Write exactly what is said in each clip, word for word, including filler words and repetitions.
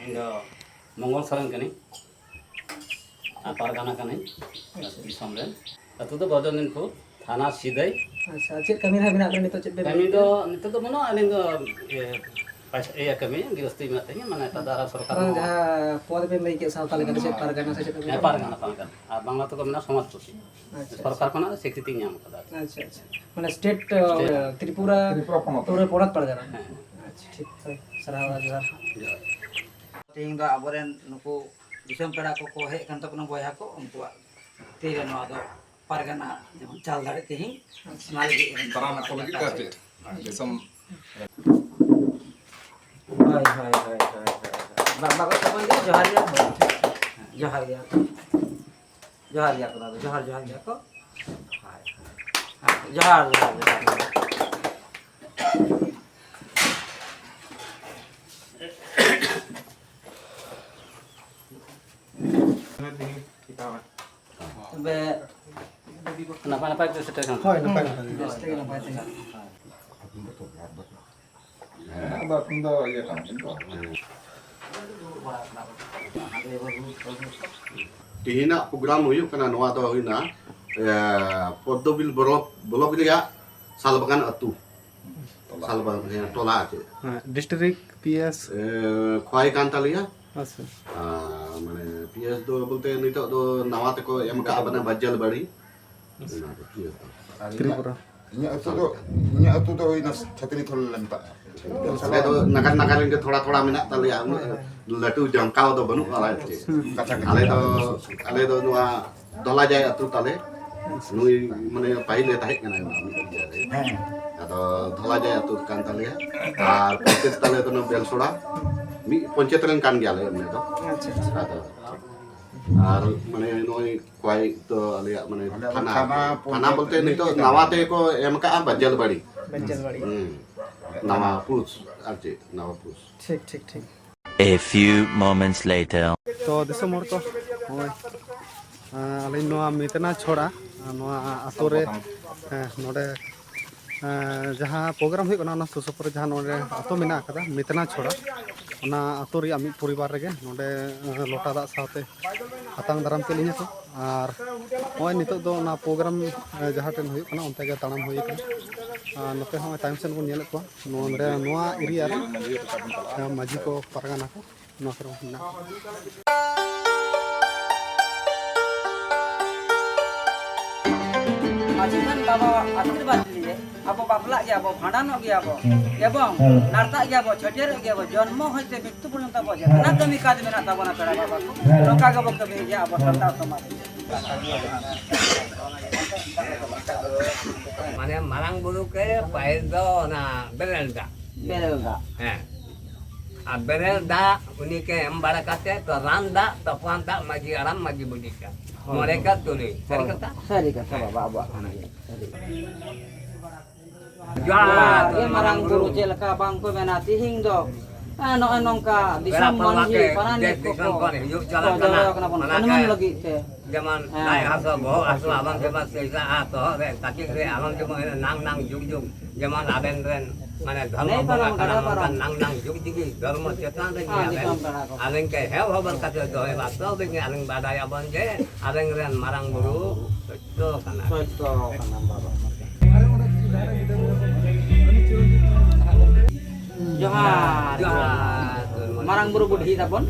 ᱤᱧ ᱫᱚ ᱢᱚᱝᱜᱚᱞ ᱥᱚᱨᱮᱱ ᱠᱟᱹᱱᱟᱹᱧ, ᱟᱨ ᱯᱟᱨᱜᱟᱱᱟ ᱠᱟᱹᱱᱟᱹᱧ, ᱫᱤᱥᱚᱢ ᱨᱮᱱ᱾ ᱟᱹᱛᱩ ᱫᱚ ᱵᱚᱡᱚᱱᱤᱱᱯᱩᱨ, ᱛᱷᱟᱱᱟ ᱥᱤᱫᱟᱹᱭ᱾ ᱟᱪᱪᱷᱟ, ᱪᱮᱫ ᱠᱟᱹᱢᱤ ᱨᱮ ᱢᱮᱱᱟᱜ ᱵᱮᱱᱟ ᱱᱤᱛᱚᱜ? ᱪᱮᱫ ᱵᱮᱱ ᱠᱟᱹᱢᱤ ᱠᱟᱹᱢᱤᱭᱟ? ᱫᱚ ᱱᱤᱛᱚᱜ ᱫᱚ ᱵᱟᱹᱱᱩᱜᱼᱟ, ᱟᱹᱞᱤᱧ ᱫᱚ ᱤᱭᱟᱹ, ᱯᱟᱭᱥᱟ, ᱤᱭᱟᱹ ᱠᱟᱹᱢᱤ, ᱜᱤᱨᱚᱥᱛᱤ ᱢᱮᱱᱟᱜ ᱛᱟᱹᱞᱤᱧᱟ, ᱢᱟᱱᱮ ᱮᱴᱟᱜ ᱫᱚ ᱟᱨ ᱥᱚᱨᱠᱟᱨ ᱵᱟᱝ, ᱦᱚᱸ ᱡᱟᱦᱟᱸ ᱯᱚᱫ ᱵᱮᱱ ᱞᱟᱹᱭ ᱠᱮᱫ ᱥᱟᱶᱛᱟ ᱞᱮᱠᱟᱛᱮ, ᱪᱮᱫ ᱯᱟᱨᱜᱟᱱᱟ ᱥᱮ ᱪᱮᱫ ᱠᱚ ᱦᱮᱸ, ᱢᱮᱛᱟᱜᱼᱟ? ᱯᱟᱨᱜᱟᱱᱟ, ᱯᱟᱨᱜᱟᱱᱟ᱾ ᱟᱨ ᱵᱟᱝᱞᱟ ᱛᱮᱠᱚ ᱢᱮᱱᱟ ᱥᱚᱢᱟᱡᱽᱯᱚᱛᱤ᱾ ᱟᱪᱪᱷᱟ, ᱥᱚᱨᱠᱟᱨ ᱟᱪᱪᱷᱟ᱾ ᱠᱷᱚᱱᱟᱜ ᱥᱤᱠᱨᱤᱛᱤ ᱧᱟᱢ ᱟᱠᱟᱫᱟ᱾ ᱟᱪᱪᱷᱟ, ᱟᱪᱪᱷᱟ᱾ ᱢᱟᱱᱮ ᱥᱴᱮᱴ, ᱥᱴᱮᱴ᱾ ᱛᱨᱤᱯᱩᱨᱟ, ᱛᱨᱤᱯᱩᱨᱟ ᱯᱚᱱᱚᱛ᱾ ᱛᱨᱤᱯᱩᱨᱟ ᱯᱚᱱᱚᱛ ᱯᱟᱨᱜᱟᱱᱟ᱾ ᱦᱮᱸ᱾ ᱟᱪᱪᱷᱟ, ᱴᱷᱤᱠ, ᱦᱳᱭ, ᱥᱟᱨᱦᱟᱣ ᱟᱨ ᱡᱚᱦᱟᱨ᱾ ᱡᱚᱦᱟᱨ᱾ ᱛᱮᱦᱮᱧ ᱫᱚ ᱟᱵᱚᱨᱮᱱ ᱱᱩᱠᱩ ᱫᱤᱥᱚᱢ ᱯᱮᱲᱟ ᱠᱚᱠᱚ ᱦᱮᱡ ᱟᱠᱟᱱ ᱛᱟᱵᱚᱱᱟ, ᱵᱚᱭᱦᱟ ᱠᱚ, ᱩᱱᱠᱩᱣᱟᱜ ᱛᱤᱨᱮ ᱱᱚᱣᱟ ᱫᱚ ᱯᱟᱨᱜᱟᱱᱟ ᱡᱮᱢᱚᱱ ᱪᱟᱞ ᱫᱟᱲᱮ ᱛᱮᱦᱮᱧ, ᱚᱱᱟ ᱞᱟᱹᱜᱤᱫ ᱮᱢ ᱫᱟᱨᱟᱢ ᱠᱚ ᱞᱟᱹᱜᱤᱫ ᱛᱮ ᱟᱨ ᱪᱮᱫ? ᱫᱤᱥᱚᱢ ᱦᱳᱭ, ᱦᱳᱭ, ᱦᱳᱭ, ᱦᱳᱭ, ᱦᱳᱭ᱾ ᱵᱟ-, ᱵᱟᱠᱚ ᱛᱟᱵᱚᱱ ᱜᱮᱭᱟ, ᱡᱚᱦᱟᱨ ᱜᱮᱭᱟ ᱠᱚ᱾ ᱡᱚᱦᱟᱨ ᱜᱮᱭᱟ ᱠᱚ᱾ ᱡᱚᱦᱟᱨ ᱜᱮᱭᱟ ᱠᱚ, ᱫᱟᱫᱟ, ᱡᱚᱦᱟᱨ, ᱡᱚᱦᱟᱨ ᱜᱮᱭᱟ ᱠᱚ᱾ ᱦᱳᱭ᱾ ᱡᱚᱦᱟᱨ, ᱡᱚᱦᱟᱨ, ᱡᱚᱦᱟᱨ, ᱡᱚᱦᱟᱨ᱾ ᱛᱚᱵᱮ ᱱᱟᱯᱟᱭ ᱱᱟᱯᱟᱭ ᱯᱮ ᱥᱮᱴᱮᱨ ᱠᱟᱱᱟ᱾ ᱦᱳᱭ, ᱱᱟᱯᱟᱭ ᱱᱟᱯᱟᱭ ᱜᱮ᱾ ᱵᱮᱥ ᱛᱮᱜᱮ, ᱱᱟᱯᱟᱭ ᱛᱮᱜᱮ᱾ ᱦᱮᱸ, ᱟᱫᱚ ᱤᱧ ᱫᱚ ᱤᱭᱟᱹ ᱠᱟᱱᱟ, ᱤᱧ ᱫᱚ᱾ ᱛᱮᱦᱮᱧᱟᱜ ᱯᱨᱳᱜᱨᱟᱢ ᱦᱩᱭᱩᱜ ᱠᱟᱱᱟ, ᱱᱚᱣᱟ ᱫᱚ ᱦᱩᱭᱱᱟ, ᱮ, ᱯᱚᱫᱽᱫᱚᱵᱤᱞ ᱵᱞᱚᱠ, ᱵᱞᱚᱠ ᱨᱮᱭᱟᱜ ᱥᱟᱞᱵᱟᱜᱟᱱ ᱟᱹᱛᱩ᱾ ᱥᱟᱞᱵᱟᱜᱟᱱ, ᱦᱮᱸ, ᱴᱚᱞᱟ ᱟᱨ ᱪᱮᱫ᱾ ᱦᱮᱸ, ᱰᱤᱥᱴᱨᱤᱠᱴ ᱯᱤ ᱮᱥ? ᱮ, ᱠᱷᱚᱣᱟᱭ ᱠᱟᱱ ᱛᱟᱞᱮᱭᱟ᱾ ᱟᱪᱪᱷᱟ᱾ ᱟᱨ ᱢᱟᱱᱮ ᱯᱤ ᱮᱥ ᱫᱚ ᱵᱚᱞᱛᱮ ᱱᱤᱛᱚᱜ ᱫᱚ ᱱᱟᱣᱟ ᱛᱮᱠᱚ ᱮᱢ ᱟᱠᱟᱫ ᱵᱚᱱᱟ ᱵᱟᱡᱽᱡᱟᱞ ᱵᱟᱲᱤ᱾ ᱟᱪᱪᱷᱟ᱾ ᱚᱱᱟ ᱫᱚ ᱯᱤ ᱮᱥ ᱫᱚ᱾ ᱟᱨ ᱛᱨᱤᱯᱩᱨᱟ᱾ ᱤᱧᱟᱹᱜ ᱟᱹᱛᱩ ᱫᱚ, ᱤᱧᱟᱹᱜ ᱟᱹᱛᱩ ᱫᱚ ᱦᱩᱭᱱᱟ ᱪᱷᱟᱛᱱᱤ ᱛᱷᱚᱞ ᱞᱮ ᱢᱮᱛᱟᱜᱼᱟ᱾ ᱟᱞᱮ ᱫᱚ ᱱᱟᱜᱟᱨ ᱱᱟᱜᱟᱨ ᱨᱮᱱ ᱜᱮ ᱛᱷᱚᱲᱟ ᱛᱷᱚᱲᱟ ᱢᱮᱱᱟᱜ ᱛᱟᱞᱮᱭᱟ, ᱩᱱᱟᱹᱜ ᱞᱟᱹᱴᱩ ᱡᱚᱢᱠᱟᱣ ᱫᱚ ᱵᱟᱹᱱᱩᱜ ᱟᱞᱮ ᱪᱮᱫ᱾ ᱦᱩᱸ᱾ ᱠᱟᱪᱷᱟ ᱠᱟᱪᱷᱟ᱾ ᱟᱞᱮ ᱫᱚ, ᱟᱞᱮ ᱫᱚ ᱱᱚᱣᱟ ᱫᱷᱚᱞᱟᱡᱟᱭ ᱟᱹᱛᱩ ᱛᱟᱞᱮ᱾ ᱱᱩᱭ ᱢᱟᱱᱮ ᱯᱟᱹᱦᱤᱞ ᱮ ᱛᱟᱦᱮᱸ ᱠᱟᱱᱟ ᱱᱚᱣᱟ ᱢᱤᱫ ᱤᱭᱟᱹ ᱨᱮ᱾ ᱦᱮᱸ᱾ ᱟᱫᱚ ᱫᱷᱚᱞᱟᱡᱟᱭ ᱟᱹᱛᱩ ᱠᱟᱱ ᱛᱟᱞᱮᱭᱟ᱾ ᱟᱨ ᱯᱚᱧᱪᱟᱭᱮᱛ ᱛᱟᱞᱮ ᱫᱚ ᱱᱚᱣᱟ ᱵᱮᱞᱥᱚᱲᱟ᱾ ᱢᱤᱫ ᱯᱚᱧᱪᱟᱭᱮᱛ ᱨᱮᱱ ᱠᱟᱱ ᱜᱮᱭᱟᱞᱮ ᱩᱱᱤ ᱫᱚ᱾ ᱟᱪᱪᱷᱟ, ᱟᱪᱪᱷᱟ᱾ ᱟᱫᱚ ᱟᱨ ᱢᱟᱱᱮ ᱱᱚᱜᱼᱚᱭ ᱠᱚᱭ ᱛᱚ ᱟᱞᱮᱭᱟᱜ ᱢᱟᱱᱮ ᱟᱞᱮᱭᱟᱜ ᱫᱚ ᱛᱷᱟᱱᱟ, ᱛᱷᱟᱱᱟ ᱯᱚᱧᱪᱟᱭᱮᱛ ᱱᱤᱛᱚᱜ ᱨᱤᱱᱤᱡ ᱱᱟᱣᱟ ᱠᱟᱱᱟ᱾ ᱛᱮᱠᱚ ᱮᱢ ᱠᱟᱜᱼᱟ ᱵᱟᱡᱟᱞᱵᱟᱲᱤ᱾ ᱵᱟᱡᱟᱞᱵᱟᱲᱤ᱾ ᱦᱩᱸ᱾ ᱱᱟᱣᱟ ᱯᱳᱥᱴ ᱟᱨ ᱪᱮᱫ ᱱᱟᱣᱟ ᱯᱳᱥᱴ᱾ ᱴᱷᱤᱠ, ᱴᱷᱤᱠ, ᱴᱷᱤᱠ᱾ A few moments later. ᱛᱚ ᱫᱤᱥᱚᱢ ᱦᱚᱲ ᱠᱚ, ᱱᱚᱜᱼᱚᱭ, ᱟᱸ, ᱟᱹᱞᱤᱧ ᱱᱚᱣᱟ ᱢᱮᱛᱱᱟ ᱪᱷᱚᱲᱟ, ᱟᱸ, ᱱᱚᱣᱟ ᱟᱛᱳ ᱨᱮ, ᱦᱮᱸ, ᱱᱚᱰᱮ, ᱟᱸ, ᱡᱟᱦᱟᱸ ᱯᱨᱳᱜᱨᱟᱢ ᱦᱩᱭᱩᱜ ᱠᱟᱱᱟ, ᱚᱱᱟ ᱥᱩᱨ ᱥᱩᱯᱩᱨ ᱨᱮ ᱡᱟᱦᱟᱸ ᱱᱚᱰᱮ ᱟᱛᱳ ᱢᱮᱱᱟᱜ ᱟᱠᱟᱫᱟ, ᱢᱮᱛᱱᱟ ᱪᱷᱚᱲᱟ, ᱚᱱᱟ ᱟᱛᱳ ᱨᱮᱭᱟᱜ ᱢᱤᱫ ᱯᱚᱨᱤᱵᱟᱨ ᱨᱮᱜᱮ ᱱᱚᱰᱮ, ᱟᱸ, ᱞᱚᱴᱟ ᱫᱟᱜ ᱥᱟᱶᱛᱮ ᱟᱛᱟᱝ ᱫᱟᱨᱟᱢ ᱠᱮᱫ ᱞᱤᱧᱟ ᱠᱚ᱾ ᱟᱨ ᱱᱚᱜᱼᱚᱭ ᱱᱤᱛᱚᱜ ᱫᱚ ᱚᱱᱟ ᱯᱨᱳᱜᱨᱟᱢ, ᱟᱸ, ᱡᱟᱦᱟᱸ ᱴᱷᱮᱱ ᱦᱩᱭᱩᱜ ᱠᱟᱱᱟ, ᱚᱱᱛᱮ ᱜᱮ ᱛᱟᱲᱟᱢ ᱦᱩᱭ ᱟᱠᱟᱱᱟ᱾ ᱟᱨ ᱱᱚᱛᱮ ᱦᱚᱸ ᱛᱟᱭᱚᱢ ᱥᱮᱫ ᱵᱚᱱ ᱧᱮᱞᱮᱫ ᱠᱚᱣᱟ, ᱱᱚᱰᱮ ᱱᱚᱣᱟ ᱮᱨᱤᱭᱟ ᱨᱮ, ᱟᱸ, ᱢᱟᱹᱡᱷᱤ ᱠᱚ, ᱯᱟᱨᱜᱟᱱᱟ ᱠᱚ, ᱱᱚᱣᱟ ᱠᱚᱨᱮ ᱢᱮᱱᱟᱜ ᱠᱚᱣᱟ᱾ ᱢᱟᱹᱡᱷᱤ ᱛᱷᱟᱱ ᱵᱟᱵᱟᱣᱟᱜ ᱟᱥᱤᱨᱵᱟᱫᱽ ᱞᱤᱭᱮ ᱟᱵᱚ ᱵᱟᱯᱞᱟᱜ ᱜᱮᱭᱟ ᱵᱚ, ᱵᱷᱟᱸᱰᱟᱱᱚᱜ ᱜᱮᱭᱟ ᱵᱚ, ᱮᱵᱚᱝ ᱱᱟᱨᱛᱟᱜ ᱜᱮᱭᱟ ᱵᱚ, ᱪᱷᱟᱹᱴᱭᱟᱹᱨᱚᱜ ᱜᱮᱭᱟ ᱵᱚ, ᱡᱚᱱᱢᱚ ᱦᱚᱭᱛᱮ ᱢᱨᱤᱛᱛᱩ ᱯᱚᱨᱡᱚᱱᱛᱚ ᱟᱵᱚ ᱡᱟᱦᱟᱱᱟᱜ ᱠᱟᱹᱢᱤ ᱠᱟᱡᱽ ᱢᱮᱱᱟᱜ ᱛᱟᱵᱚᱱᱟ ᱯᱮᱲᱟ ᱵᱟᱵᱟ ᱠᱚ, ᱱᱚᱝᱠᱟ ᱜᱮᱵᱚ ᱠᱟᱹᱢᱤ ᱜᱮᱭᱟ ᱟᱵᱚ ᱥᱟᱱᱛᱟᱲ ᱥᱚᱢᱟᱡᱽ᱾ ᱢᱟᱱᱮ ᱢᱟᱨᱟᱝ ᱵᱩᱨᱩ ᱠᱮ ᱯᱟᱹᱦᱤᱞ ᱫᱚ ᱚᱱᱟ ᱵᱮᱨᱮᱞ ᱫᱟᱜ᱾ ᱵᱮᱨᱮᱞ ᱫᱟᱜ᱾ ᱦᱮᱸ᱾ ᱟᱨ ᱵᱮᱨᱮᱞ ᱫᱟᱜ ᱩᱱᱤ ᱠᱮ ᱮᱢ ᱵᱟᱲᱟ ᱠᱟᱛᱮ ᱛᱚ ᱨᱟᱱ ᱫᱟᱜ, ᱛᱚᱯᱟᱱ ᱫᱟᱜ, ᱢᱟᱹᱡᱷᱤ ᱦᱟᱲᱟᱢ, ᱢᱟᱹᱡᱷᱤ ᱵᱩᱰᱷᱤ ᱠᱮ᱾ ᱦᱳᱭ, ᱢᱚᱬᱮ ᱦᱳᱭ᱾ ᱠᱟ ᱛᱩᱨᱩᱭ᱾ ᱥᱟᱹᱨᱤ ᱦᱳᱭ᱾ ᱠᱟᱛᱷᱟ? ᱥᱟᱹᱨᱤ ᱠᱟᱛᱷᱟ ᱦᱮᱸ᱾ ᱵᱟᱵᱟ, ᱟᱵᱚᱣᱟᱜ ᱠᱟᱱ ᱜᱮᱭᱟ᱾ ᱥᱟᱹᱨᱤ ᱠᱟᱛᱷᱟ᱾ ᱡᱚᱦᱟᱨ ᱡᱚᱦᱟᱨ ᱜᱮ ᱢᱟᱨᱟᱝ ᱵᱩᱨᱩ᱾ ᱪᱮᱫ ᱞᱮᱠᱟ ᱵᱟᱝ ᱠᱚ ᱢᱮᱱᱟ, ᱛᱤᱦᱤᱧ ᱫᱚ, ᱮ, ᱱᱚᱜᱼᱚᱭ ᱱᱚᱝᱠᱟ ᱯᱮᱲᱟ ᱫᱤᱥᱚᱢ ᱯᱟᱹᱨᱣᱟᱹ ᱢᱟᱹᱱᱢᱤ ᱠᱮ ᱯᱟᱨᱟᱱᱤᱠ ᱫᱮᱥ ᱫᱤᱥᱚᱢ ᱠᱚᱠᱚ ᱠᱷᱚᱱ ᱦᱤᱡᱩᱜ ᱠᱚ ᱪᱟᱞᱟᱜ ᱠᱟᱱᱟ᱾ ᱡᱟᱣᱨᱟ ᱠᱟᱱᱟ ᱵᱚᱱ ᱚᱱᱟ ᱠᱷᱟᱱ ᱜᱮ ᱚᱱᱟ ᱞᱟᱹᱜᱤᱫ ᱛᱮ᱾ ᱡᱮᱢᱚᱱ ᱦᱮᱸ᱾ ᱞᱟᱡ ᱦᱟᱹᱥᱩ, ᱵᱚᱦᱚᱜ ᱦᱟᱹᱥᱩ, ᱟᱞᱚᱢ ᱡᱮᱢᱚᱱ ᱥᱤᱞᱫᱟᱹ ᱟᱨ ᱛᱚᱦᱚᱵ ᱨᱮ ᱠᱟᱹᱴᱤᱡ ᱨᱮ ᱟᱞᱚᱢ ᱡᱮᱢᱚᱱ ᱱᱟᱝ ᱱᱟᱝ ᱡᱩᱜᱽ ᱡᱩᱜᱽ ᱡᱮᱢᱚᱱ ᱟᱵᱮᱱ ᱨᱮᱱ ᱢᱟᱱᱮ ᱫᱷᱚᱨᱢᱚ ᱱᱟᱹᱭ ᱵᱚᱸᱜᱟ ᱯᱟᱨᱚᱢ, ᱠᱟᱱᱟ, ᱜᱟᱰᱟ ᱱᱚᱝᱠᱟ ᱯᱟᱨᱚᱢ᱾ ᱱᱟᱝ ᱱᱟᱝ ᱡᱩᱜᱽ ᱡᱩᱜᱽ ᱫᱷᱚᱨᱢᱚ ᱪᱮᱛᱟᱱ ᱨᱮᱜᱮ ᱦᱮᱸ, ᱟᱵᱮᱱ, ᱫᱤᱥᱚᱢ ᱯᱮᱲᱟ ᱠᱚ᱾ ᱟᱵᱮᱱ ᱠᱮ ᱦᱮᱣ ᱦᱚᱵᱚᱨ ᱠᱟᱛᱮ ᱫᱚᱦᱚᱭ ᱵᱟ, ᱛᱚᱵᱮ ᱜᱮ ᱟᱵᱮᱱ ᱵᱟᱰᱟᱭᱟᱵᱚᱱ ᱡᱮ ᱟᱵᱮᱱ ᱨᱮᱱ ᱢᱟᱨᱟᱝ ᱵᱩᱨᱩ ᱥᱚᱛᱭᱚ ᱠᱟᱱᱟ᱾ ᱥᱚᱛᱭᱚ ᱠᱟᱱᱟ ᱵᱟᱵᱟ᱾ ᱡᱚᱦᱟᱨ᱾ ᱡᱚᱦᱟᱨ᱾ ᱢᱟᱨᱟᱝ ᱵᱩᱨᱩ ᱵᱩᱰᱷᱤ ᱛᱟᱵᱚᱱ᱾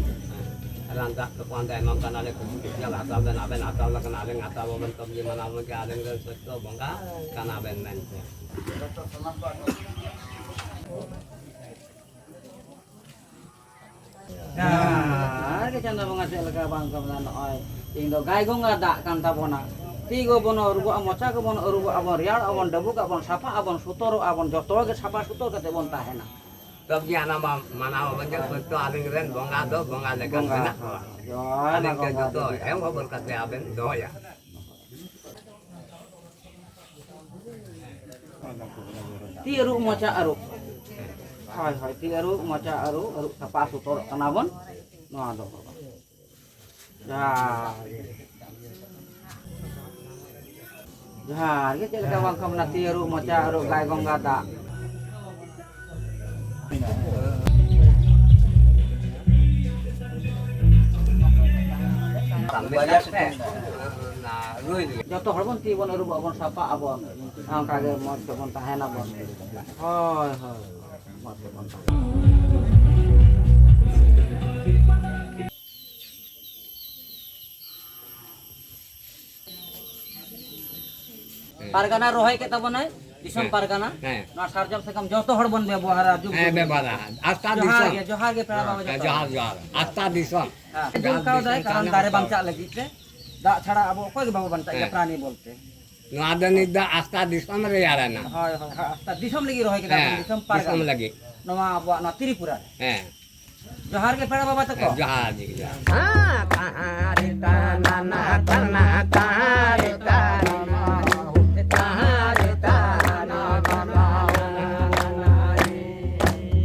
ᱨᱟᱱ ᱫᱟᱜ ᱛᱚᱯᱟᱱ ᱫᱟᱜ ᱮᱢᱟᱢ ᱠᱟᱱᱟᱞᱮ, ᱠᱩᱥᱤ ᱠᱩᱥᱤᱭᱟᱜ ᱦᱟᱛᱟᱣ ᱵᱮᱱ, ᱟᱵᱮᱱ ᱦᱟᱛᱟᱣ ᱞᱮᱠᱷᱟᱱ ᱟᱞᱮ ᱦᱟᱛᱟᱣ ᱵᱟᱵᱚᱱ ᱛᱚᱵᱮ ᱢᱟᱱᱟᱣ ᱵᱚᱱ ᱪᱮ ᱟᱵᱮᱱ ᱨᱮᱱ ᱥᱚᱛᱭᱚ ᱵᱚᱸᱜᱟ ᱠᱟᱱᱟ ᱵᱮᱱ ᱢᱮᱱᱛᱮ᱾ ᱡᱟᱦᱟᱸ ᱜᱮ ᱪᱟᱸᱫᱳ ᱵᱚᱸᱜᱟ ᱪᱮᱫ ᱞᱮᱠᱟ ᱵᱟᱝ ᱠᱚ ᱢᱮᱱᱟ, ᱱᱚᱜᱼᱚᱭ ᱛᱮᱦᱮᱧ ᱫᱚ ᱜᱟᱭ ᱜᱚᱝᱜᱟ ᱫᱟᱜ ᱠᱟᱱ ᱛᱟᱵᱚᱱᱟ᱾ ᱛᱤ ᱜᱚᱵᱚᱱ ᱟᱹᱨᱩᱵᱚᱜᱼᱟ, ᱢᱚᱪᱟ ᱜᱚᱵᱚᱱ ᱟᱹᱨᱩᱵᱚᱜᱼᱟ, ᱵᱚᱱ ᱨᱮᱭᱟᱲᱚᱜᱼᱟ, ᱵᱚᱱ ᱰᱟᱹᱵᱩᱠᱟᱜ ᱵᱚᱱ ᱥᱟᱯᱷᱟᱜ ᱟᱵᱚᱱ, ᱥᱩᱛᱚᱨᱚᱜᱼᱟ ᱵᱚᱱ, ᱡᱚᱛᱚ ᱜᱮ ᱥᱟᱯᱷᱟ ᱥᱩᱛᱚᱨ ᱠᱟᱛᱮ ᱵᱚᱱ ᱛᱟᱦᱮᱱᱟ᱾ ᱛᱚᱵ ᱜᱮ ᱦᱟᱱᱟ ᱢᱟ ᱢᱟᱱᱟᱣ ᱟᱵᱚᱱ ᱡᱮ ᱦᱳᱭᱛᱳ ᱟᱹᱞᱤᱧ ᱨᱮᱱ ᱵᱚᱸᱜᱟ ᱫᱚ ᱵᱚᱸᱜᱟ ᱞᱮᱠᱟ ᱵᱚᱸᱜᱟ, ᱢᱮᱱᱟᱜ ᱠᱚᱣᱟ᱾ ᱦᱳᱭ, ᱦᱳᱭ, ᱟᱹᱞᱤᱧ ᱜᱮ ᱵᱚᱸᱜᱟ ᱡᱚᱛᱚ ᱫᱚ᱾ ᱮᱢ ᱦᱚᱵᱚᱨ ᱠᱟᱛᱮ ᱟᱵᱮᱱ ᱫᱚᱦᱚᱭᱟ᱾ ᱛᱤ ᱟᱹᱨᱩᱵ, ᱢᱚᱪᱟ ᱟᱹᱨᱩᱵ᱾ ᱦᱳᱭ, ᱦᱳᱭ, ᱛᱤ ᱟᱹᱨᱩᱵ, ᱢᱚᱪᱟ ᱟᱹᱨᱩᱵ, ᱟᱹᱨᱩᱵ ᱥᱟᱯᱷᱟ ᱥᱩᱛᱨᱚᱜ ᱠᱟᱱᱟ ᱵᱚᱱ᱾ ᱱᱚᱣᱟ ᱫᱚ ᱡᱚᱦᱟᱨ ᱜᱮ᱾ ᱡᱚᱦᱟᱨ ᱜᱮ, ᱪᱮᱫ ᱞᱮᱠᱟ ᱵᱟᱝ ᱠᱷᱟᱢ ᱱᱟᱹᱛᱤ ᱟᱹᱨᱩᱵ, ᱢᱚᱪᱟ ᱟᱹᱨᱩᱵ, ᱜᱟᱭ ᱜᱚᱝᱜᱟ ᱫᱟᱜ᱾ ᱡᱚᱛᱚ ᱦᱚᱲ ᱵᱚᱱ ᱛᱤ ᱵᱚᱱ ᱟᱹᱨᱩᱵᱚᱜ ᱟᱵᱚᱱ, ᱥᱟᱯᱷᱟᱜ ᱟᱵᱚᱱ, ᱚᱱᱠᱟ ᱜᱮ ᱢᱚᱡᱽ ᱛᱮᱵᱚᱱ ᱛᱟᱦᱮᱱᱟᱵᱚᱱ᱾ ᱦᱳᱭ, ᱦᱳᱭ, ᱢᱚᱡᱽ ᱛᱮᱵᱚᱱ ᱛᱟᱦᱮᱱᱟ᱾ ᱯᱟᱨᱜᱟᱱᱟ ᱨᱚᱦᱚᱭ ᱠᱮᱫ ᱛᱟᱵᱚᱱᱟᱭ, ᱫᱤᱥᱚᱢ ᱦᱮᱸ᱾ ᱯᱟᱨᱜᱟᱱᱟ᱾ ᱦᱮᱸ᱾ ᱱᱚᱣᱟ ᱥᱟᱨᱡᱚᱢ ᱥᱟᱠᱟᱢ ᱡᱚᱛᱚ ᱦᱚᱲ ᱵᱚᱱ ᱵᱮᱵᱚᱦᱟᱨᱟ, ᱡᱩᱜᱽ ᱦᱮᱸ, ᱡᱩᱜᱽ᱾ ᱵᱮᱵᱚᱦᱟᱨᱟ᱾ ᱟᱥᱛᱟ ᱡᱚᱦᱟᱨ ᱫᱤᱥᱚᱢ᱾ ᱜᱮ, ᱡᱚᱦᱟᱨ ᱜᱮ, ᱯᱮᱲᱟ ᱵᱟᱵᱟ ᱦᱮᱸ, ᱡᱚᱛᱚ᱾ ᱡᱚᱦᱟᱨ, ᱡᱚᱦᱟᱨ᱾ ᱟᱥᱛᱟ ᱫᱤᱥᱚᱢ᱾ ᱦᱮᱸ, ᱡᱚᱦᱟᱨ ᱡᱚᱦᱟᱨ ᱠᱟᱣ ᱫᱟᱭ, ᱫᱤᱥᱚᱢ ᱠᱟᱨᱚᱱ ᱠᱟᱱᱟ ᱫᱟᱨᱮ ᱦᱚᱲ᱾ ᱵᱟᱧᱪᱟᱜ ᱞᱟᱹᱜᱤᱫ ᱛᱮ᱾ ᱫᱟᱜ ᱪᱷᱟᱲᱟ ᱟᱵᱚ ᱚᱠᱚᱭ ᱜᱮ ᱵᱟᱵᱚ ᱵᱟᱧᱪᱟᱜ ᱜᱮᱭᱟ, ᱦᱮᱸ᱾ ᱯᱨᱟᱱᱤ ᱵᱚᱞᱛᱮ᱾ ᱱᱚᱣᱟ ᱫᱚ ᱱᱤᱛ ᱫᱚ ᱟᱥᱛᱟ ᱫᱤᱥᱚᱢ ᱨᱮ ᱨᱮᱭᱟᱲ ᱮᱱᱟ᱾ ᱦᱳᱭ, ᱦᱳᱭ, ᱦᱳᱭ, ᱟᱥᱛᱟ ᱫᱤᱥᱚᱢ ᱞᱟᱹᱜᱤᱫ ᱨᱚᱦᱚᱭ ᱠᱮᱫᱟ ᱵᱚᱱ, ᱦᱮᱸ, ᱫᱤᱥᱚᱢ ᱫᱤᱥᱚᱢ ᱯᱟᱨᱜᱟᱱᱟ᱾ ᱞᱟᱹᱜᱤᱫ᱾ ᱱᱚᱣᱟ ᱟᱵᱚᱣᱟᱜ ᱱᱚᱣᱟ ᱛᱨᱤᱯᱩᱨᱟ ᱨᱮ᱾ ᱦᱮᱸ᱾ ᱡᱚᱦᱟᱨ ᱜᱮ ᱯᱮᱲᱟ ᱵᱟᱵᱟ ᱛᱟᱠᱚ᱾ ᱦᱮᱸ, ᱡᱚᱦᱟᱨ ᱜᱮ, ᱡᱚᱦᱟᱨ᱾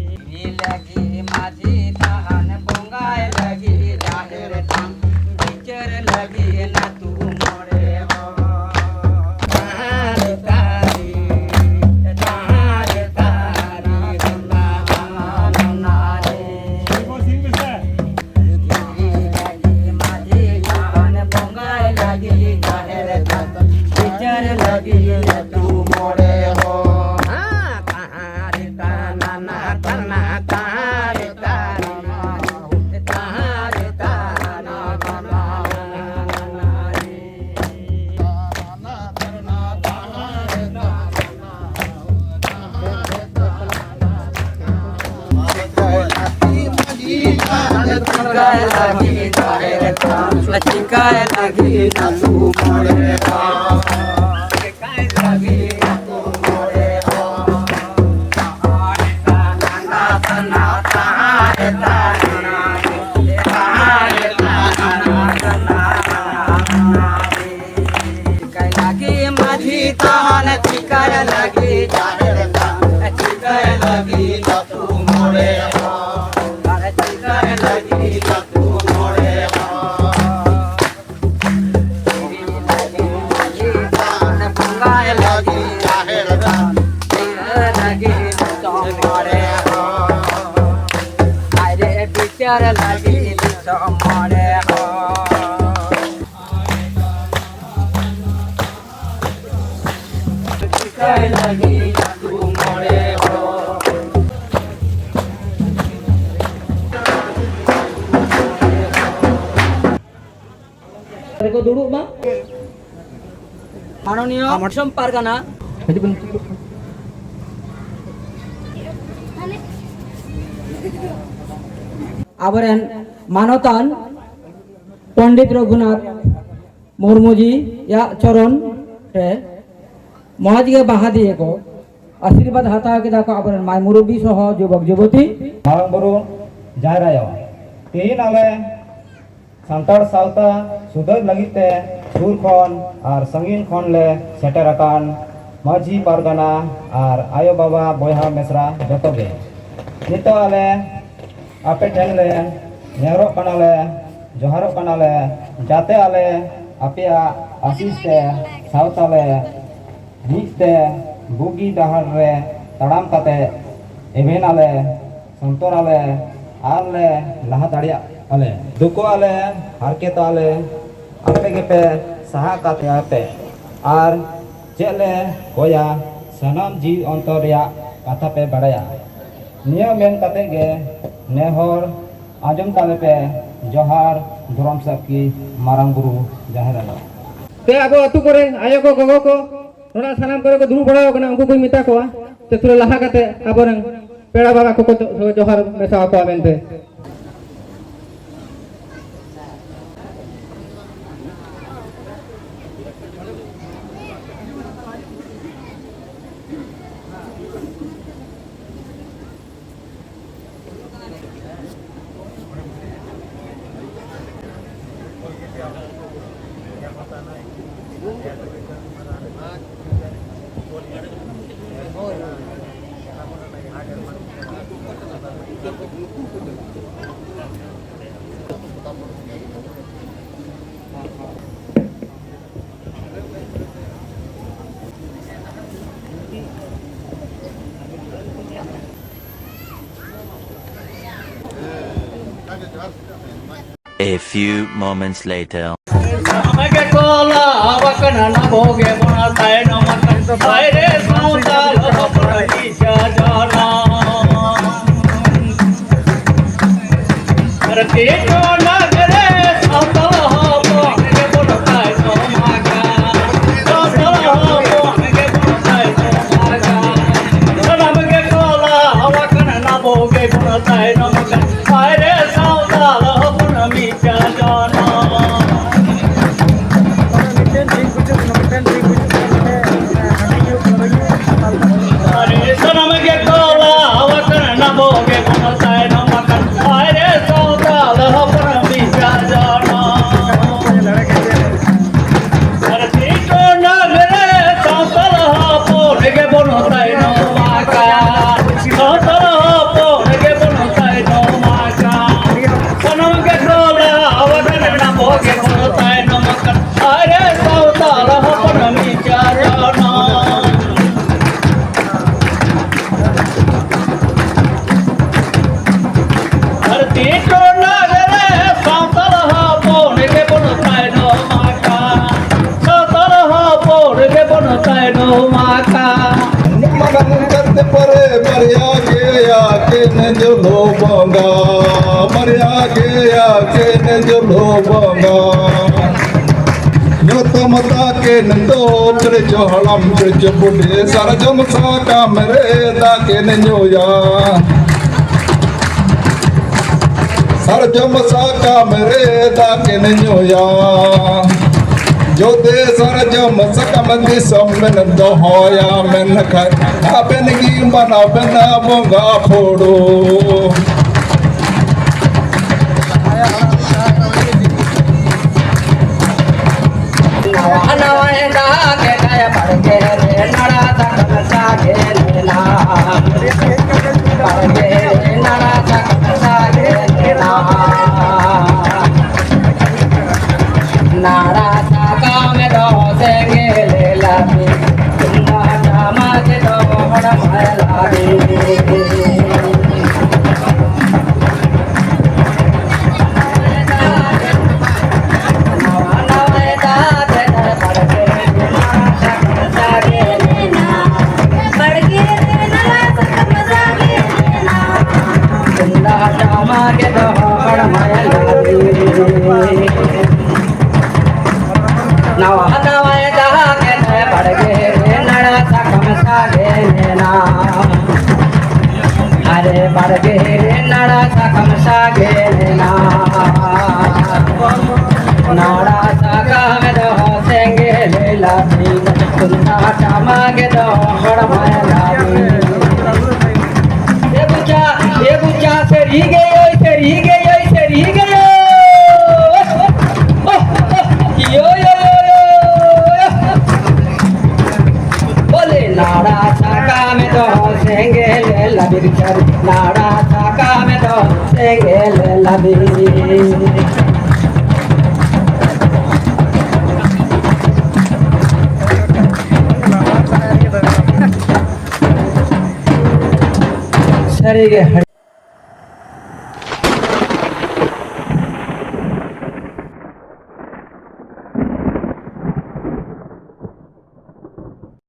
ᱢᱟᱹᱡᱷᱤ ᱞᱟᱹᱜᱤᱫ ᱢᱟᱹᱡᱷᱤ ᱛᱷᱟᱱ, ᱵᱚᱸᱜᱟᱭ ᱞᱟᱹᱜᱤᱫ ᱡᱟᱦᱮᱨ ᱛᱷᱟᱱ, ᱵᱤᱪᱟᱹᱨ ᱞᱟᱹᱜᱤᱫ ᱟᱹᱛᱩ ᱢᱚᱬᱮ ᱦᱚᱲ᱾ ᱛᱟᱦᱟᱱ ᱪᱤᱠᱟᱹᱭ ᱞᱟᱹᱜᱤᱫ ᱡᱟᱦᱮᱨ ᱛᱷᱟᱱ, ᱪᱤᱠᱟᱹᱭ ᱞᱟᱹᱜᱤᱫ ᱟᱹᱛᱩ ᱢᱚᱬᱮ ᱦᱚᱲ, ᱟᱨ ᱪᱤᱠᱟᱹᱭ ᱞᱟᱹᱜᱤᱫ ᱟᱹᱛᱩ ᱢᱚᱬᱮ ᱦᱚᱲ᱾ ᱵᱚᱸᱜᱟᱭ ᱞᱟᱹᱜᱤᱫ ᱡᱟᱦᱮᱨ ᱛᱷᱟᱱ, ᱪᱤᱠᱟᱹᱭ ᱞᱟᱹᱜᱤᱫ ᱫᱤᱥᱚᱢ ᱢᱚᱬᱮ ᱦᱚᱲ, ᱟᱡ ᱨᱮ ᱵᱤᱪᱟᱹᱨ ᱞᱟᱹᱜᱤᱫ ᱫᱤᱥᱚᱢ ᱢᱚᱬᱮ ᱦᱚᱲ᱾ ᱨᱮᱠᱚ ᱫᱩᱲᱩᱵ ᱢᱟ᱾ ᱢᱟᱱᱚᱱᱤᱭᱚ ᱟᱢᱟᱨ ᱫᱤᱥᱚᱢ ᱯᱟᱨᱜᱟᱱᱟ, ᱦᱤᱡᱩᱜ ᱵᱤᱱ᱾ ᱟᱵᱚᱨᱮᱱ ᱢᱟᱱᱚᱛᱟᱱ ᱯᱚᱱᱰᱤᱛ ᱨᱚᱜᱷᱩᱱᱟᱛᱷ ᱢᱩᱨᱢᱩ ᱡᱤᱭᱟᱜ ᱪᱚᱨᱚᱱ ᱨᱮ ᱢᱚᱡᱽ ᱜᱮ ᱵᱟᱦᱟ ᱫᱤᱭᱮ ᱠᱚ ᱟᱥᱤᱨᱵᱟᱫᱽ ᱦᱟᱛᱟᱣ ᱠᱮᱫᱟ ᱠᱚ ᱟᱵᱚᱨᱮᱱ ᱢᱟᱭ ᱢᱩᱨᱩᱵᱵᱤ ᱥᱚᱦᱚ ᱡᱩᱵᱚᱠ ᱡᱩᱵᱚᱛᱤ᱾ ᱢᱟᱨᱟᱝ ᱵᱩᱨᱩ, ᱡᱟᱦᱮᱨ ᱟᱭᱳ, ᱛᱮᱦᱮᱧ ᱟᱞᱮ ᱥᱟᱱᱛᱟᱲ ᱥᱟᱶᱛᱟ ᱥᱩᱫᱷᱟᱹᱨ ᱞᱟᱹᱜᱤᱫ ᱛᱮ ᱥᱩᱨ ᱠᱷᱚᱱ ᱟᱨ ᱥᱟᱺᱜᱤᱧ ᱠᱷᱚᱱ ᱞᱮ ᱥᱮᱴᱮᱨ ᱟᱠᱟᱱ ᱢᱟᱹᱡᱷᱤ ᱯᱟᱨᱜᱟᱱᱟ ᱟᱨ ᱟᱭᱳ ᱵᱟᱵᱟ ᱵᱚᱭᱦᱟ ᱢᱤᱥᱨᱟ ᱡᱚᱛᱚ ᱜᱮ ᱱᱤᱛᱚᱜ ᱟᱞᱮ ᱟᱯᱮ ᱴᱷᱮᱱ ᱞᱮ ᱱᱮᱦᱚᱨᱚᱜ ᱠᱟᱱᱟᱞᱮ, ᱡᱚᱦᱟᱨᱚᱜ ᱠᱟᱱᱟᱞᱮ, ᱡᱟᱛᱮ ᱟᱞᱮ ᱟᱯᱮᱭᱟᱜ ᱟᱥᱤᱥ ᱛᱮ ᱥᱟᱶᱛᱟ ᱞᱮ ᱢᱤᱫ ᱛᱮ ᱵᱩᱜᱤ ᱰᱟᱦᱟᱨ ᱨᱮ ᱛᱟᱲᱟᱢ ᱠᱟᱛᱮ ᱮᱵᱷᱮᱱ ᱟᱞᱮ, ᱥᱚᱱᱛᱚᱨ ᱟᱞᱮ ᱟᱨ ᱞᱮ ᱞᱟᱦᱟ ᱫᱟᱲᱮᱭᱟᱜ ᱟᱞᱮ᱾ ᱫᱩᱠᱚᱜ ᱟᱞᱮ, ᱦᱟᱨᱠᱮᱛᱚᱜ ᱟᱞᱮ, ᱟᱯᱮ ᱜᱮᱯᱮ ᱥᱟᱦᱟ ᱠᱟᱛᱮ ᱯᱮ ᱟᱨ ᱪᱮᱫ ᱞᱮ ᱠᱚᱭᱟ, ᱥᱟᱱᱟᱢ ᱡᱤᱣᱤ ᱚᱱᱛᱚᱨ ᱨᱮᱭᱟᱜ ᱠᱟᱛᱷᱟ ᱯᱮ ᱵᱟᱲᱟᱭᱟ᱾ ᱱᱤᱭᱟᱹ ᱢᱮᱱ ᱠᱟᱛᱮ ᱜᱮ ᱱᱮᱦᱚᱨ ᱟᱸᱡᱚᱢ ᱛᱟᱞᱮ ᱯᱮ᱾ ᱡᱚᱦᱟᱨ ᱫᱷᱚᱨᱚᱢ ᱥᱟᱹᱠᱷᱤ ᱢᱟᱨᱟᱝ ᱵᱩᱨᱩ ᱡᱟᱦᱮᱨ ᱟᱭᱳ᱾ ᱛᱮ ᱟᱵᱚ ᱟᱹᱛᱩ ᱠᱚᱨᱮ ᱟᱭᱳ ᱠᱚ, ᱜᱚᱜᱚ ᱠᱚ, ᱚᱲᱟᱜ ᱥᱟᱱᱟᱢ ᱠᱚᱨᱮ ᱠᱚ ᱫᱩᱲᱩᱵ ᱵᱟᱲᱟ ᱟᱠᱟᱱᱟ, ᱩᱱᱠᱩ ᱠᱚᱧ ᱢᱮᱛᱟ ᱠᱚᱣᱟ ᱡᱮ ᱛᱷᱚᱲᱟ ᱞᱟᱦᱟ ᱠᱟᱛᱮ ᱟᱵᱚᱨᱮᱱ ᱯᱮᱲᱟ ᱵᱟᱵᱟ ᱠᱚᱠᱚ ᱡᱚᱦᱟᱨ ᱢᱮᱥᱟ ᱟᱠᱚᱣᱟ ᱢᱮᱱᱛᱮ᱾ A few moments later. ᱥᱟᱱᱟᱢ ᱜᱮ ᱠᱚ ᱞᱟᱦᱟ ᱟᱠᱟᱱᱟ, ᱟᱵᱚ ᱜᱮᱵᱚᱱ ᱛᱟᱭᱱᱚᱢ ᱟᱠᱟᱱ᱾ ᱦᱟᱭ ᱨᱮ ᱥᱟᱶᱛᱟ ᱦᱚᱯᱚᱱ ᱵᱤᱪᱟᱨ ᱡᱚᱱᱚᱜ᱾ ᱟᱨ ᱛᱤᱥ ᱦᱚᱸ ᱱᱟᱜ ᱨᱮ ᱥᱟᱶᱛᱟ ᱦᱚᱯᱚᱱ ᱜᱮᱵᱚᱱ ᱛᱟᱭᱱᱚᱢ ᱟᱠᱟᱱ᱾ ᱥᱟᱶᱛᱟ ᱦᱚᱯᱚᱱ ᱜᱮᱵᱚᱱ ᱛᱟᱭᱱᱚᱢ ᱟᱠᱟᱱ᱾ ᱥᱟᱱᱟᱢ ᱜᱮ ᱠᱚ ᱞᱟᱦᱟ ᱟᱠᱟᱱᱟ, ᱟᱵᱚ ᱜᱮᱵᱚᱱ ᱛᱟᱭᱱᱚᱢ ᱟᱠᱟᱱ᱾ ᱦᱟᱭ ᱨᱮ ᱥᱟᱶᱛᱟ ᱦᱚᱯᱚᱱ ᱢᱤᱫ ᱪᱟᱸᱫᱚ ᱱᱚ᱾ ᱢᱤᱫᱴᱮᱱ ᱴᱷᱤᱠ ᱵᱩᱡᱩᱜ ᱠᱟᱱᱟ, ᱢᱤᱫᱴᱮᱱ ᱴᱷᱤᱠ ᱵᱩᱡᱩᱜ ᱠᱟᱱᱟ, ᱢᱟᱱᱮ, ᱦᱟᱺᱰᱤ ᱧᱩ, ᱯᱟᱹᱣᱨᱟᱹ ᱧᱩ, ᱢᱟᱛᱟᱞ ᱛᱟᱦᱮᱸ᱾ ᱟᱨᱮ ᱥᱟᱱᱟᱢ ᱜᱮ ᱠᱚᱞᱟ ᱟᱠᱟᱱᱟ, ᱟᱵᱚ ᱜᱮ ᱵᱚᱱ ᱛᱟᱭᱱᱚᱢ ᱟᱠᱟᱱ᱾ ᱦᱟᱭ ᱨᱮ ᱥᱟᱶᱛᱟ ᱦᱚᱯᱚᱱ ᱢᱤᱫ ᱪᱟᱸᱫᱚ ᱱᱚ᱾ ᱫᱷᱟᱹᱨᱛᱤ ᱠᱚᱱᱟ ᱨᱮ ᱥᱟᱱᱛᱟᱲ ᱦᱚᱯᱚᱱ ᱜᱮᱵᱚᱱ ᱛᱟᱭᱱᱚᱢ ᱟᱠᱟᱱ᱾ ᱥᱟᱱᱛᱟᱲ ᱦᱚᱯᱚᱱ ᱜᱮᱵᱚᱱ ᱛᱟᱭᱱᱚᱢ ᱟᱠᱟᱱ᱾ ᱥᱟᱱᱟᱢ ᱜᱮ ᱴᱚᱞᱟ ᱟᱵᱚ ᱜᱮᱵᱚᱱ ᱛᱟᱭᱱᱚᱢ ᱟᱠᱟᱱ᱾ ᱟᱨᱮ ᱥᱟᱱᱛᱟᱲ ᱦᱚᱯᱚᱱ ᱢᱤᱫ ᱪᱟᱨᱚᱱ᱾ ᱫᱷᱟᱹᱨᱛᱤ ᱠᱚᱱᱟ ᱨᱮ ᱥᱟᱱᱛᱟᱲ ᱦᱚᱯᱚᱱ ᱜᱮᱵᱚᱱ ᱛᱟᱭᱱᱚᱢ ᱟᱠᱟᱱ᱾ ᱥᱟᱱᱛᱟᱲ ᱦᱚᱯᱚᱱ ᱜᱮᱵᱚᱱ ᱛᱟᱭᱱᱚᱢ ᱟᱠᱟᱱ᱾ ᱢᱟᱨᱟᱝ ᱠᱟᱛᱮ ᱯᱚᱨᱮ ᱵᱟᱨᱭᱟ ᱜᱮᱭᱟ ᱠᱤᱱ ᱡᱚᱞᱚ ᱵᱚᱸᱜᱟ, ᱵᱟᱨᱭᱟ ᱜᱮᱭᱟ ᱠᱤᱱ ᱡᱚᱞᱚ ᱵᱚᱸᱜᱟ᱾ ᱧᱩᱛᱩᱢ ᱛᱟᱹᱠᱤᱱ ᱫᱚ ᱯᱤᱞᱪᱩ ᱦᱟᱲᱟᱢ ᱯᱤᱞᱪᱩ ᱵᱩᱰᱷᱤ, ᱥᱟᱨᱡᱚᱢ ᱥᱟᱠᱟᱢ ᱨᱮ ᱫᱟᱜ ᱠᱤᱱ ᱧᱩᱭᱟ᱾ ᱥᱟᱨᱡᱚᱢ ᱥᱟᱠᱟᱢ ᱨᱮ ᱫᱟᱜ ᱠᱤᱱ ᱧᱩᱭᱟ᱾ ᱡᱩᱫᱤ ᱥᱟᱨᱡᱚᱢ ᱥᱟᱠᱟᱢ ᱫᱤᱥᱚᱢ ᱵᱮᱱ ᱫᱚᱦᱚᱭᱟ ᱢᱮᱱᱠᱷᱟᱱ, ᱟᱵᱮᱱ ᱜᱮ ᱢᱟᱱᱟᱣ ᱵᱮᱱᱟ ᱵᱚᱸᱜᱟ ᱯᱷᱳᱲᱳ᱾ ᱱᱟᱣᱟ ᱱᱟᱣᱟ ᱮᱸᱜᱟ ᱜᱮᱰᱟᱭ ᱵᱟᱲᱜᱮ ᱨᱮ ᱱᱟᱲᱟ ᱥᱟᱠᱟᱢ ᱥᱟᱜᱮᱱ ᱮᱱᱟ᱾ ᱵᱟᱲᱜᱮ ᱨᱮ ᱱᱟᱲᱟ ᱥᱟᱠᱟᱢ ᱥᱟᱜᱮᱱ ᱮᱱᱟ᱾ ᱱᱟᱲᱟ ᱥᱟᱠᱟᱢ ᱫᱚ ᱥᱮᱸᱜᱮᱞ ᱞᱟᱹᱜᱤᱫ, ᱛᱩᱢᱫᱟᱜ ᱴᱟᱢᱟᱠ ᱫᱚ ᱦᱚᱲᱢᱚᱭ ᱞᱟᱹᱜᱤᱫ᱾ ᱵᱟᱲᱜᱮ ᱨᱮ ᱱᱟᱲᱟ ᱥᱟᱠᱟᱢ ᱥᱟᱜᱮᱱ ᱮᱱᱟ᱾ ᱱᱟᱲᱟ ᱥᱟᱠᱟᱢ ᱫᱚ ᱥᱮᱸᱜᱮᱞ ᱞᱟᱹᱜᱤᱫ ᱛᱩᱢᱫᱟᱜ ᱴᱟᱢᱟᱠ ᱫᱚ ᱦᱚᱲᱢᱚᱭ ᱞᱟᱹᱜᱤᱫ᱾ ᱮ ᱵᱩᱪᱟ, ᱮ ᱵᱩᱪᱟ, ᱥᱟᱹᱨᱤ ᱜᱮ ᱳᱭ, ᱥᱟᱹᱨᱤ ᱜᱮ ᱳᱭ, ᱥᱟᱹᱨᱤ ᱜᱮ ᱳᱭ᱾ ᱳ, ᱳ, ᱳ, ᱭᱳ, ᱭᱳ, ᱭᱳ, ᱭᱳ, ᱭᱳ᱾ ᱵᱚᱞᱮ ᱱᱟᱲᱟ ᱥᱟᱠᱟᱢ ᱫᱚ ᱥᱮᱸᱜᱮᱞ ᱞᱟᱹᱜᱤᱫ, ᱱᱟᱲᱟ ᱥᱟᱠᱟᱢ ᱫᱚ ᱥᱮᱸᱜᱮᱞ ᱞᱟᱹᱜᱤᱫ᱾ ᱥᱟᱹᱨᱤᱜᱮ